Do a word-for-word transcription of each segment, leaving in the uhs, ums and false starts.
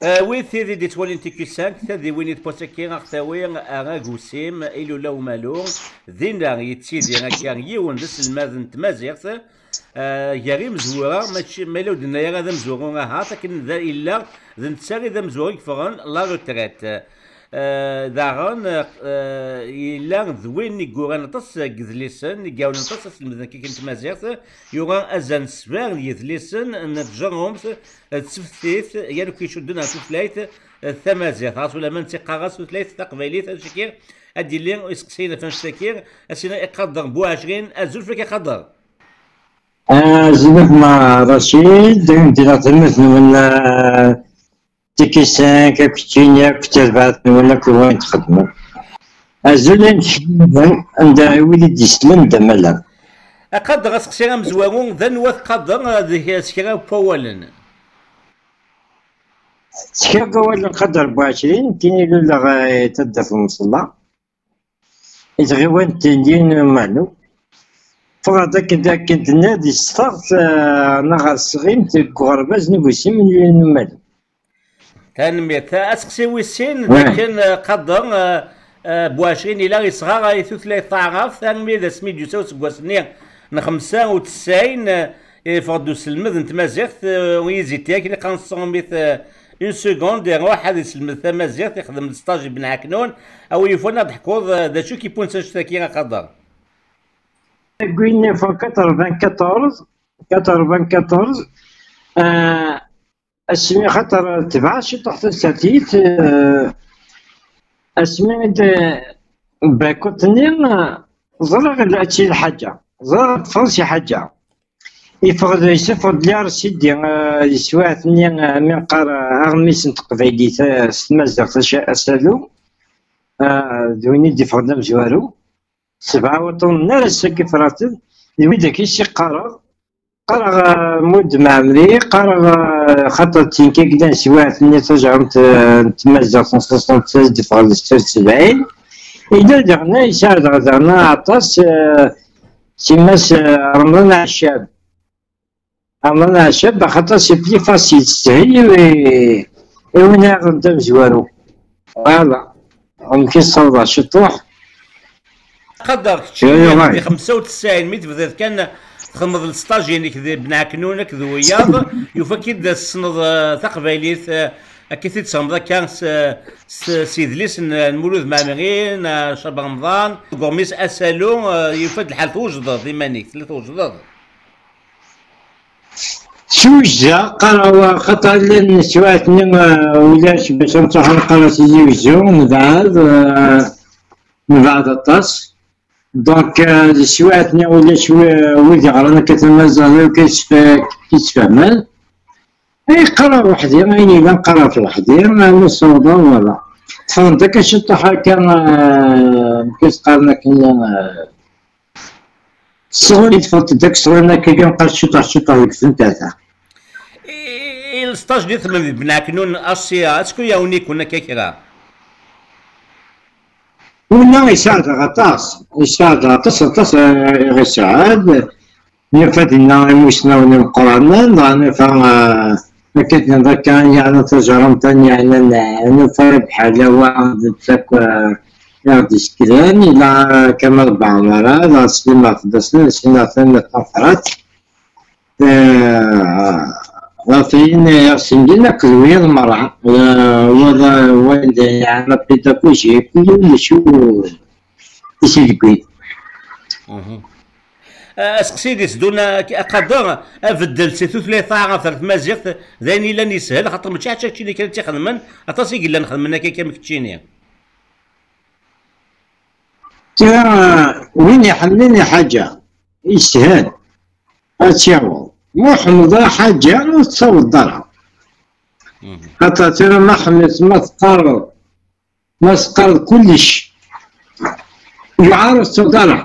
Awit tid i d-ittwalin Tiki cinq, tadiwin i tewwat-agi aɣ-tawi ar Agusim, Ilula Umalu. Dinna yettidir akka yiwen d aselmad n tmaziɣt, eh, gar imezwura, mačči, ma yella ur d-nenna ara d amezwaru ahat, akken d, yella d netta i d amezwaru i yeffɣen la retraite. Eh, daɣen, eh, yella d win i yuran aṭas n yedlisen, i iɛawnen aṭas aselmed n tmaziɣt, yura azal n sebɛa n yedlisen n tjerrumt d tseftit, yan akk icudden ɣer tutlayt tamaziɣt. Ɣas ulamma netta yeqqar-as tutlayt taqbaylit, aciki ad d-yili iseqsiyen ɣef annect-agi, a s-iniɣ i Qader Buɛecrin, azul fell-ak a Qader. Azul a gma Racid, d-iniɣ tanemmirt-nwen, eh, Tiki cinq, akked Tini, akked terbaɛt-nwen, akked wayen txeddmem. Azul a imekli-nwen, anda i wid i d-yeslen d amalan. A Qader, aseqsi amezwaru, d anwa-t Qader, eh, deg, s kra n wawalen? S kra n wawalen, Qader Buɛecrin, nekkini luleɣ, eh, taddart n Mṣella, i tɣiwant n Umalu. Ffɣeɣ-d akken, akken tenniḍ, yesfeɣ, eh, neɣ ɣer tesɣimt deg uɣerbaz n Agusim n Umalu. Tanemmirt. Aseqsi wis sin, dakken, eh, Qader, eh, eh, Buɛecrin yella yesɣaray tutlayt taɛrabt armi d asmi d-yusa useggas-nni n xemsa u tesɛin, eh, yeffeɣ-d uselmed n tmaziɣt, eh, ur yi-zid akken i qqaren s tṛumit, eh, une seconde, iruḥ ad iselmed tamaziɣt, ixdem stage i Ben Ɛeknun. A wi yufan ad d-teḥkuḍ, eh, d acu i k-yewwin s annect-agi a Qader? Deg mille neuf cent quatre-vingt-quatorze, quatre-vingt-quatorze, eh, asmi xaṭer tebɛa ciṭuḥ tasertit, eh, asmi i d-, backcourt-nni, eh, ẓriɣ la-, d lḥaǧa, ẓriɣ ṭṭfen si ḥaǧa. Yeffeɣ-d, yessufeɣ-d l'R C D, eh, di teswiɛt-nni, eh, mi neqqar, eh, aɣmis n teqbaylit, eh, s tmaziɣt, aca-, asalu, eh, d win i d-yeffɣen d amezwaru. Sebɛa waṭṭunen ar ass-agi fraten, d wid-agi i s-qqareɣ. Qqareɣ, eh, Mud Mɛemri, qqareɣ, eh, xaṭer d tin kan i yellan swiɛt-nni tajerrumt, eh, n tmaziɣt n soixante-seize d-teffeɣ di setta u sebɛin. Yella diɣen, yesɛa daɣ daɣen aṭas, eh, si Mass, eh, Remḍan Ɛeccab. Remḍan Ɛeccab, axaṭer c'est plus facile, teshel i, i win ara yaɣen d amezwaru. Voilà. Amek i ssawḍeɣ ciṭuḥ. Qader, kečč di xemsa u tesɛin, mi tebdiḍ kan txedmeḍ lstaj-inek di Ben Ɛeknun akked wiyaḍ, yufa-k-id tessneḍ, eh, taqbaylit, eh, akka i t-id-tesɣemḍ akka s, s, s yidlisen n, n Mulud Mɛemmri, n, eh, Cab Remḍan, deg uɣmis Asalu, eh, yufa-d lḥal twejdeḍ iman-ik, tella twejdeḍ. Swejdeɣ, qqareɣ, xaṭer llan swiɛt-nni, eh, ulac bac ad nruḥ ad neqqar Tizi Wezzu, nebɛed, eh, nebɛed aṭas. Donc, eh, di swiɛt-nni ulac wi-, wid yeɣran akka tamaziɣt, akka yettf-, yettfehmen. Ay qqareɣ weḥd-i, ayen yellan qqareɣ-t weḥd-i, armi ssawḍeɣ, voilà. Ṭṭfen-d akka ciṭuḥ akka, eh, amek i s-qqaren akken, eh, Sɣur i teffeɣ-d akk sɣur-neɣ akka, kan qqar ciṭuḥ ciṭuḥ deg tentata. I, i, i lstaj di tmem di Ben Ɛeknun, Asia, est-ce que yawen-iken akka kra? Winna yesɛa daɣ aṭas, yesɛa daɣ aṭas, aṭas, eh, i ɣ-yesɛad. Nufa dinna imusnawen imeqqranen, dɣa nufa, eh, akka d-nniḍ akka, yeɛna tajerrumt-a n yeɛnan, nufa bḥal awa d netta akk, eh, i ɣ-d-isekren, yella Kamal Beɛmara, dɣa Sliman Fdasen, Sliman Ṭafrat, eh, ɣef ayen i ɣ-senden akked wiyaḍ merra, eh, wala, wala yeɛna pédagogie, kul ulac u-, i s-ileggin. Aseqsi i d-iteddun, a, a Qader, abeddel si tutlayt taɛrabt ar tmaziɣt, d ayen yellan yeshel, axaṭer mačči ḥaca keččini kan i tt-ixedmen, aṭas i yellan xedmen akka, akka am keččini. Tura, win iḥemmlen lḥaǧa, yeshel, ad tt-yaweḍ. Ma ur tḥemmleḍ ara ḥaǧa, ur tettaweḍ ara. Xaṭer tura ma ḥemmlet, ma teqqareḍ, ma teqqareḍ kullec, yuɛer ur tettaweḍ ara.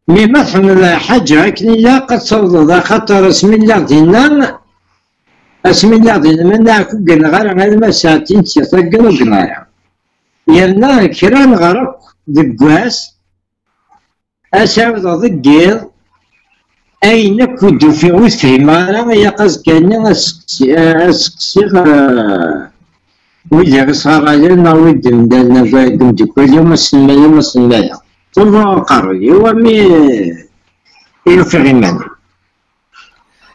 Mi ma tḥemmel ḥaǧa akken ilaq ad tawḍeḍ, axaṭer asmi lliɣ dinna, asmi lliɣ dinna, ma nniɣ-ak ur gneɣ ara, alma saɛtin tis taggen ur gneɣ ara. Yerna kra neɣra akk deg wass, ad s-ɛawdeɣ deg yiḍ, ayen akk ur d-ufiɣ ur t-fhimeɣ ara, ilaq azekka-nni ad seqsi-, ad seqsiɣ, eh, Wid i ɣ-isɣarayen neɣ wid d-imdanen, deg umdekkel-iw, ma s-nemmal, ma s-nemmal. Ṭulleɣ aqerruy-iw armi i ufiɣ iman-iw.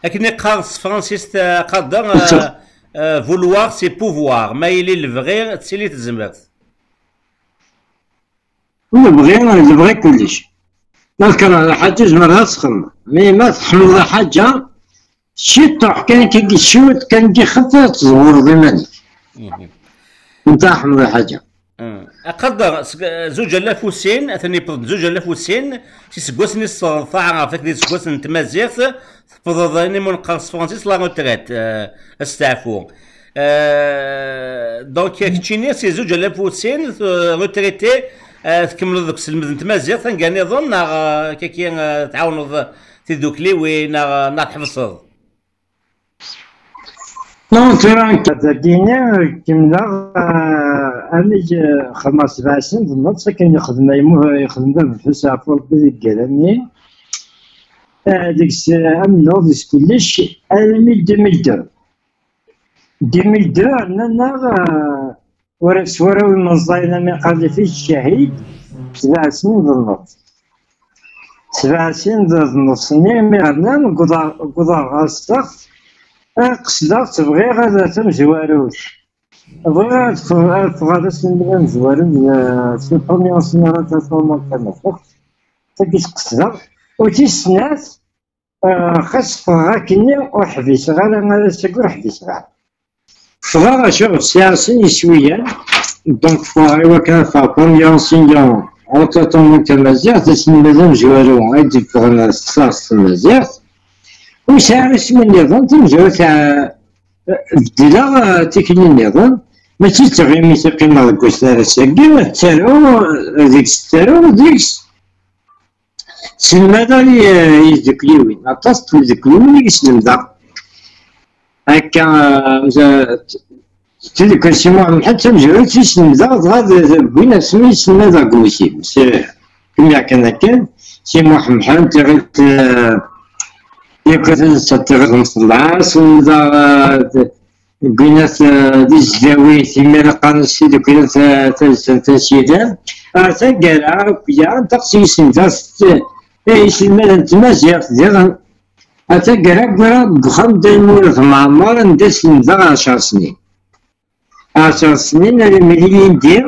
Akken i qqar s tefransist, eh, Qader, eh, eh, vouloir c'est pouvoir, ma yili lebɣi d tili tezmert. Lebɣi, lebɣi kullec. Ma tkerheḍ lḥaǧa, tzemreḍ ad txedmeḍ. Mi ma tḥemmleḍ lḥaǧa, ciṭuḥ kan, kan, ciṭ kan, ixef ad tẓewreḍ iman-ik. Nta tḥemmleḍ lḥaǧa. Aqader, seg zuǧ alaf u sin, atan yewweḍ-d zuǧ alaf u sin, s iseggasen i tesɣeḍ taɛrabt akked iseggasen n tmaziɣt, tewwḍeḍ ayen i mu neqqar s tefransist la retraite, eh, asteɛfu. Eh, donc, keččini si zuǧ alaf u sin, eh, retraité, eh, tkemmleḍ deg uselmed n tmaziɣt, anga niḍen, neɣ, eh, kaki, eh, tɛawneḍ tidukliwin, neɣ, neɣ tḥebseḍ? Non, tura nekk dagini kemmleɣ, eh, amek, eh, xedmeɣ sebɛa sin d nneṣ akken yexdem aymu-, yexdem baba-s ɣef Rebbi deg yiger-nni. Eh, deg-s, eh, amennuɣ deg-s kullec armi deux mille deux. Deux mille deux, rnan-aɣ, eh, ur s wara imeẓẓayen am iqalif i ccahid, sebɛa sin d nneṣ. Sebɛa sin d nneṣ-nni mi rnan, wwḍeɣ, wwḍeɣ ɣer sseɣt, eh, qesdeɣ-tt, bɣiɣ ad tamezwarut. Bɣiɣ ad ffɣeɣ, ad ffɣeɣ d aselmad amezwaru, eh, s le premier général de la Tamaziɣt. Tagi s-qesdeɣ. U tis snat, eh, xas ffɣeɣ akkenni, ur ḥbiseɣ ara, ar ass-agi ur ḥbiseɣ ara. Ffɣeɣ acu, sɛiɣ sin yiswiyen, donc ffɣeɣ i wakken ad ffɣeɣ premier enseignant en Tamaziɣt, d aselmad amezwaru ay d-yeffɣen s tmaziɣt. U sɛiɣ isem nniḍen, tamezwarut, eh, beddleɣ, eh, tikli nniḍen, mačči d tiɣimit i qqimeɣ deg wass n ass-agi, ttaruɣ, eh, deg-s ttaruɣ, deg-s selmadeɣ i, eh, yidukliwin, aṭas n tdukliwin i yeslemdeɣ. Akka, eh, t-, tidukli Si Muḥ Mḥend tamezwarut i slemdeɣ, dɣa d, d, wwin asmi i selmadeɣ deg umuslim. S-, kemmleɣ kan akken, Si Muḥ Mḥend, tiɣilt, eh, yakk ad nseṭṭiɣ ɣer mṣellaḥ, slemdeɣ, eh, d, deg winat, eh, d izdawi, imir qqaren-as tidukli ta-, ta-, ta-, tasida. Ar taggara, akk-ya, ddeqs yisem d as-, eh, iselmaden n tmaziɣt, diɣen. Ar taggara, wwiɣ deg uxxam n Dda Lmulud Mɛemmer, anda slemdeɣ ɛecṛ snin. Ɛecṛ snin, almi d ilindi,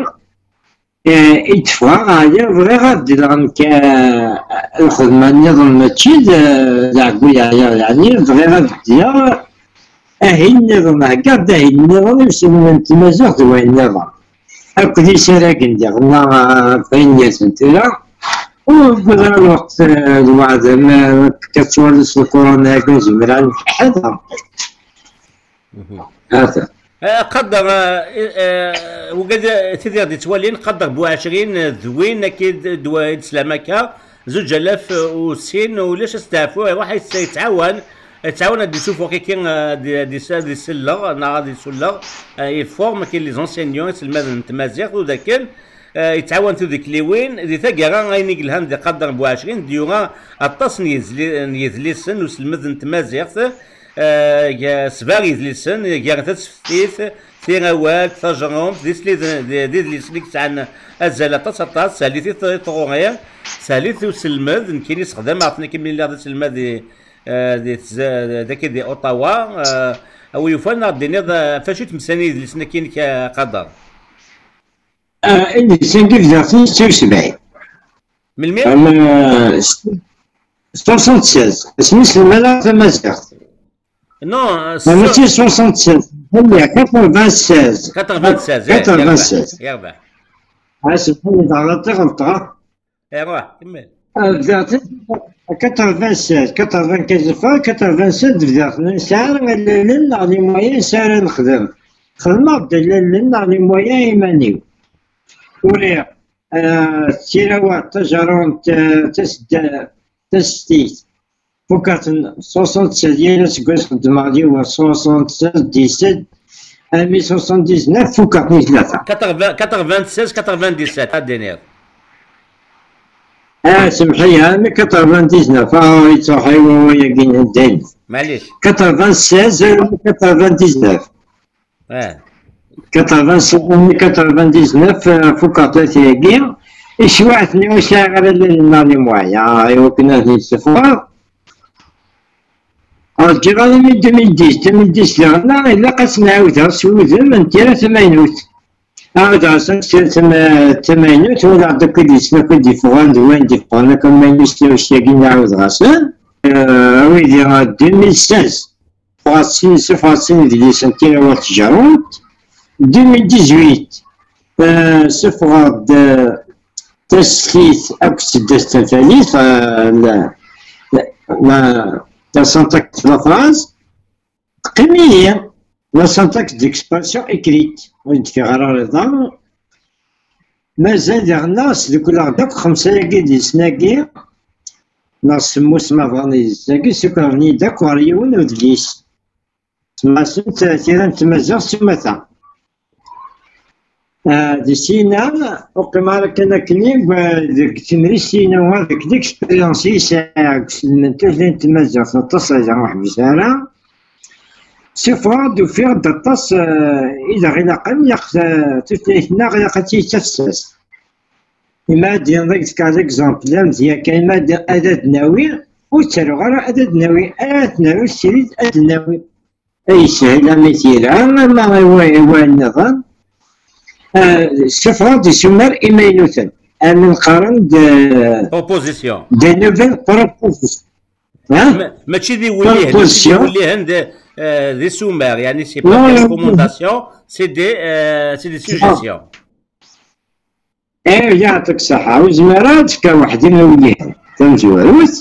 eh, i d-ffɣeɣ, ɛyiɣ, bɣiɣ ad beddleɣ nekk, eh, lxedma nniḍen, mačči d, eh, d ɛeggu yeɛyiɣ, yeɛni bɣiɣ ad beddleɣ ahil nniḍen, heggaɣ-d ahil nniḍen i uselmed n tmaziɣt d wayen nniḍen. Akked isaragen diɣen, neɣ, eh, ɣef wayen nniḍen tura, ur wwiɣ ara lweqt, eh, lweɛd, ma akka ttwaliḍ s lkuruna-agi, zemreɣ ad nḥader. Ata. Eh, Qader, eh, eh, wigad, eh, tid i ɣ-d-ittwalin, Qader Buɛecrin, eh, d win akka i d, d, i d-teslam akka, zuǧ alaf u sin, ulac asteɛfu, iruḥ yet-, yettɛawan, yettɛawan ad d-isuffeɣ kiki, eh, ad d-, ad d-is-, ad d-iselleɣ, neɣ ad isulleɣ, eh, iforme kiki les enseignants, iselmaden n tmaziɣt, u dakken, eh, yettɛawan tudikliwin. Di taggara, ayen i yelhan di Qader Buɛecrin, d-yura aṭas n yizli-, n yidlisen n uselmed n tmaziɣt, eh, ga-, sba idlisen, gar taseftit, tirawalt, tajerrumt, d isliden, d, d idlisen i yesɛan azal aṭas, aṭas, sehlit i t-, i tɣuri, sehlit i uselmed, nekkini sexdameɣ-ten akken mi lliɣ d aselmad di, eh, di tza-, dagi di Ottawa, eh, a wi yufan ad d-tiniḍ, eh, ɣef acu i ttmeslayen yidlisen-agi inek, a Qader? Ah, idlisen-agi bdiɣ-ten setta u sebɛin. Melmi? Ama, soixante-seize, asmi selmadeɣ tamaziɣt. Non, Ah, mačči soixante-seize, xelli, quatre-vingt-seize. Quatre-vingt-seize, eh, Quatre-vingt-seize. Yerbeḥ. Ah, subḥan Allah, ɣelṭeɣ. Eh, ruḥ, kemmel. Ah, bdiɣ quatre-vingt-seize, quatre-vingt-quinze, quatre-vingt-seize, bdiɣ nesɛa allalen neɣ les moyens nesɛa ara nexdem. Xedmeɣ-d allalen neɣ les moyens iman-iw. Uriɣ, ah, tirawalt, tajerrumt, ah, tasda-, taseftit. Fukeɣ-ten soixante-seize, yal aseggas xeddmeɣ yiwen, soixante-seize, dix-sept, armi soixante-dix-neuf, fukeɣ-ten i tlata. Quatre-vingts, quatre-vingt-seize, quatre-vingt-dix-sept, ad d-tiniḍ. Ah, semḥ-iyi, armi quatre-vingt-dix-neuf, ah, yettruḥ-iyi wawal-agi n dayem. Maɛlic. Quatre-vingt-seize, armi quatre-vingt-dix-neuf. Eh. quatre-vingt-six, quatre-vingt-dix-neuf, euh, fukeɣ tlata-agi, iswiɛt-nni ur sɛiɣ ara llan-nneɣ les moyens i wakken ad ten-id-seffɣeɣ. Ur ǧǧiɣ ara mi deux mille dix, deux mille dix daɣen, ilaq ad s-nɛawdeɣ s wudem n tira tamaynut. Ɛawdeɣ-as s tira tama-, tamaynut, walaɣ-d akk idlisen akk i d-iffɣen d wayen d-iffɣen akk amaynut s tira-agi nɛawdeɣ-asen. Euh, a wid i deux mille seize. Ffɣeɣ sin, ssufɣeɣ sin idlisen, Tirawal Tjerrumt. Deux mille dix-huit, euh, ssufɣeɣ-d, euh, Taslit akked Tseddast Tanfalit, euh, la, la, la, la syntaxe de la phrase. Teqqim-iyi la syntaxe d'expression écrite, ur d-ffiɣ ara ɣer iḍ-a. Mazal diɣen sdukleɣ-d akk xemsa-agi d yisnagi, neɣ semmus ma bɣan d yisnagi, sukreɣ-ten-id akk ɣer yiwen udlis. Semmasen tira n tmaziɣt s umata. Ah, di sina, ur qqimeɣ ara kan akkenni, deg temrist-inu, deg l'expérience i sɛiɣ deg uselmed n tutlayt n tmaziɣt, aṭas aya ur ḥbis ara. Ssufɣeɣ-d, ufiɣ-d aṭas, eh, i d aɣ-ilaqen, yaq, eh, tutlayt-nneɣ ilaq ad tt-id tafsast. Ima ad d-iniḍ, ad d-fkeɣ l'exemple, amedya kan, ima ad, ad ad-nawi, ur ttaruɣ ara, ad ad-nawi, ad nawi, srid ad nawi. Ay yeshel, ama i tira, ama i wa-, i wayen nniḍen. Eh, ssufɣeɣ-d isumer imaynuten. Amen qqaren de, Proposition. De nouvelles propositions. Ha? Ma- Mačči d iwellihen, mačči d Proposition. Iwellihen d, euh, d isumer, yani c'est Non, pas des non. Recommandations, c'est des, euh, c'est des suggestions. Eh, yeɛṭik ṣṣeḥḥa, ur zmireɣ ad d-fkeɣ weḥd-i iwellihen. Tamezwarut,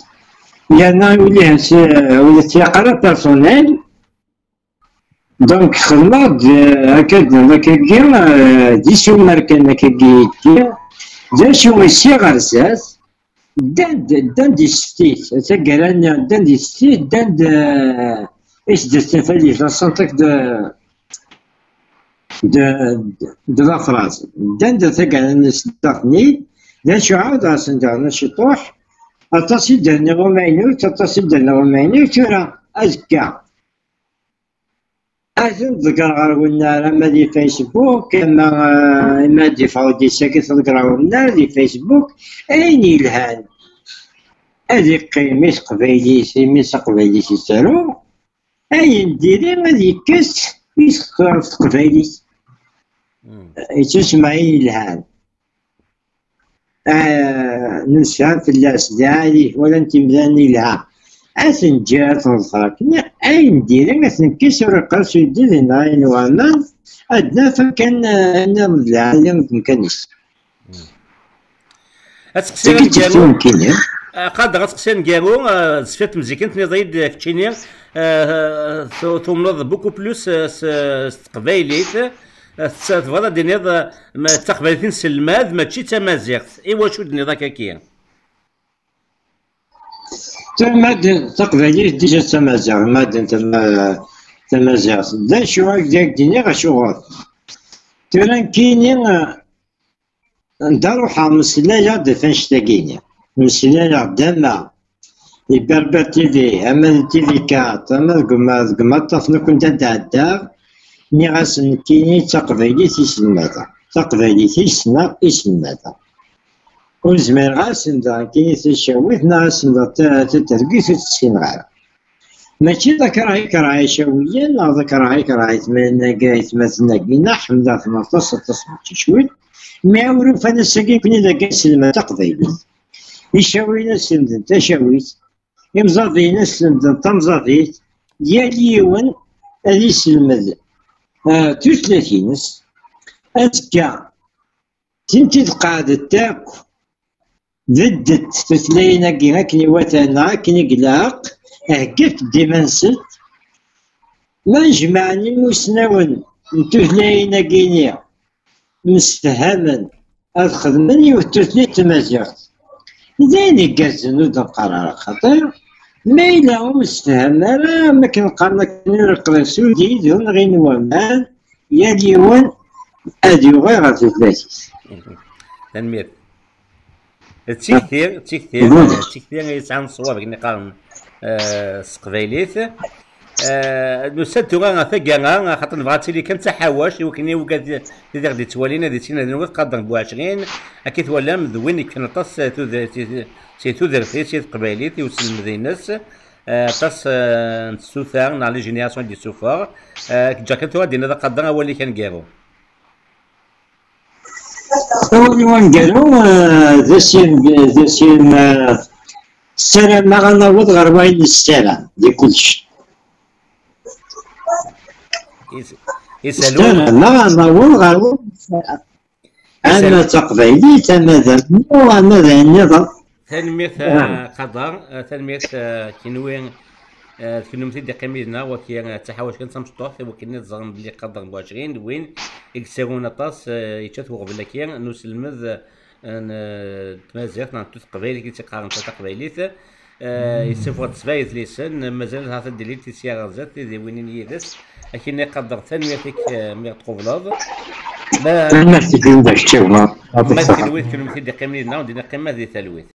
yerna iwellihen s, ur tt-ilaq ara personnel. Donc, xedmeɣ-d, eh, akka d, akkagi, eh, d isumer kan akkagi yeddi. D acu i sya ɣer zdat? Ddan-d, ddan-d yesftit, taggara-nni, ddan-d yesftit, ddan-d, eh, i s-d-tefali, la syntaxe de, de, de la phrase. Ddan-d taggara-nni s daxel-nni, d acu ɛawdeɣ-asen daɣen ciṭuḥ, aṭas i d-rniɣ umaynut, aṭas i d-rniɣ umaynut, tura, azekka. Ad ten-ḍeggreɣ ɣer wennar, ama di Facebook, ama, eh, ima ad d-iffeɣ udlis-agi, ad t-ḍeggreɣ ɣer wennar di Facebook. Ayen yelhan ad iqqim i teqbaylit, imi s taqbaylit i ttaruɣ. Ayen diri ad yekkes i teqbaylit. Yettusemma ayen yelhan. Ah, nemsefham fell-as, d aɛrif, walan timdanin yelha. Ad ten-ǧǧer, ad ten-ḍfer akken, ayen diri ad ten-kkes, ur iqqers uyeddid, yenɣa ayen waman, ad naf akken, ah, nniḍen d lɛali deg umkan-is. Ad teqsiḍ Tagi d aneggaru, tikti nekkini. Ah, qadeɣ ad teqsiḍ aneggaru, ah, d sfir temzikent, tenniḍ-iyi-d keččini, ah, tu- tumneḍ beaucoup plus, ah, s, s teqbaylit, ah, tebɣiḍ ad d-tiniḍ, ah, ma d taqbaylit i nselmad, mačči d tamaziɣt. Iwacu d-tenniḍ akka-ki? Tura ma d taqbaylit déjà d tamaziɣt, ma d tama-, tamaziɣt. D acu ad ak-d-iniɣ acuɣer? Tura nekkini, ah, anda ruḥeɣ meslayeɣ-d ɣef annect-agi-ni. Meslayeɣ-d ama di Berber T V, ama di T V quatre, ama deg uma-, deg umaṭṭaf nekkni ad d-ɛeddaɣ, nniɣ-asen nekkini d taqbaylit i selmadeɣ. Taqbaylit i ssneɣ, i selmadeɣ. Ur zmireɣ ad selmdeɣ nekkini tacawit, neɣ ad selmdeɣ ta-, tatergit ur tt-ssineɣ ara. Mačči d akrah i kerheɣ icawiyen, neɣ d akrah i kerheɣ aytmaten-agi, aytmaten-agi, neɣ ḥemmleɣ-ten aṭas, aṭas mačči cwiṭ. Mi ur ufan ass-agi nekkni d akken selmed taqbaylit. Icawiyen ad slemden tacawit, imẓabiyen ad slemden tamẓabit, yal yiwen ad iselmed, ah, tutlayt-ines. Azekka, tinti tqeɛdet akk, beddet tutlayin-agi akken iwata neɣ akken i ilaq, heggit-d iman-nsent. Ma jemɛen imusnawen n tutlayin-agi-ni, msefhamen ad xedmen yiwet tutlayt tamaziɣt. D ayen igerrzen, ur d-neqqar ara xaṭi. Ma yella ur msefham ara, am akken qqaren akken ur iqḍi s udid, ur nɣin waman, yal yiwen ad yuɣal ɣer tutlayt-is. Tanemmirt. D tikti, d tikti, d tikti ay yesɛan ṣṣwab akken i qqaren, eh, s teqbaylit. Eh, nusa-d tura taggara, xaṭer nebɣa ad tili kan d taḥawact, i wakken i wigad tid i ɣ-d-ittwalin ad issinen ad nwet Qader Buɛecrin. Akka i twalam, d win yekfan aṭas, eh, tudert, si, si tudert-is, si teqbaylit, i uselmed-ines, eh, aṭas, eh, n tsuta neɣ les générations i d-yessufeɣ. Eh, ǧǧiɣ kan tura ad d-tiniḍ a Qader awal-ik aneggaru. Awal-iw aneggaru, eh, d asirem, d asirem, eh, ssarameɣ ad naweḍ ɣer wayen nessaram di kullec. Is-, isalun. Ssarameɣ ad naweḍ ɣer wayen nessaram. Ama d taqbaylit, ama d rnu, ama d ayen nniḍen. Tanemmirt, eh, Qader, eh, tanemmirt, eh, kenwi, eh, d kennemti i d-iqqimen yid-neɣ, waki, eh, d taḥawact kan d tamecṭuḥt, i wakken ad ẓren belli Qader Buɛecrin d win i yettarun aṭas, eh, yečča-t uɣbel-agi n uselmed, eh, n, eh, tmaziɣt neɣ n tut teqbaylit i tt-iqqaren ta taqbaylit. Eh, yessufeɣ-d sebɛa yedlisen, mazal ahat ad d-ilint i sya ɣer zdat, tidiwinin yid-s. Akin i Qader, tanemmirt-ik, eh, mi ɣ-tqubleḍ. Ma, tanemmirt-ik, Linda, kečč, ma d kenwi d kennemti i d-iqqimen yid-neɣ, ur d-neqqim ma di talwit.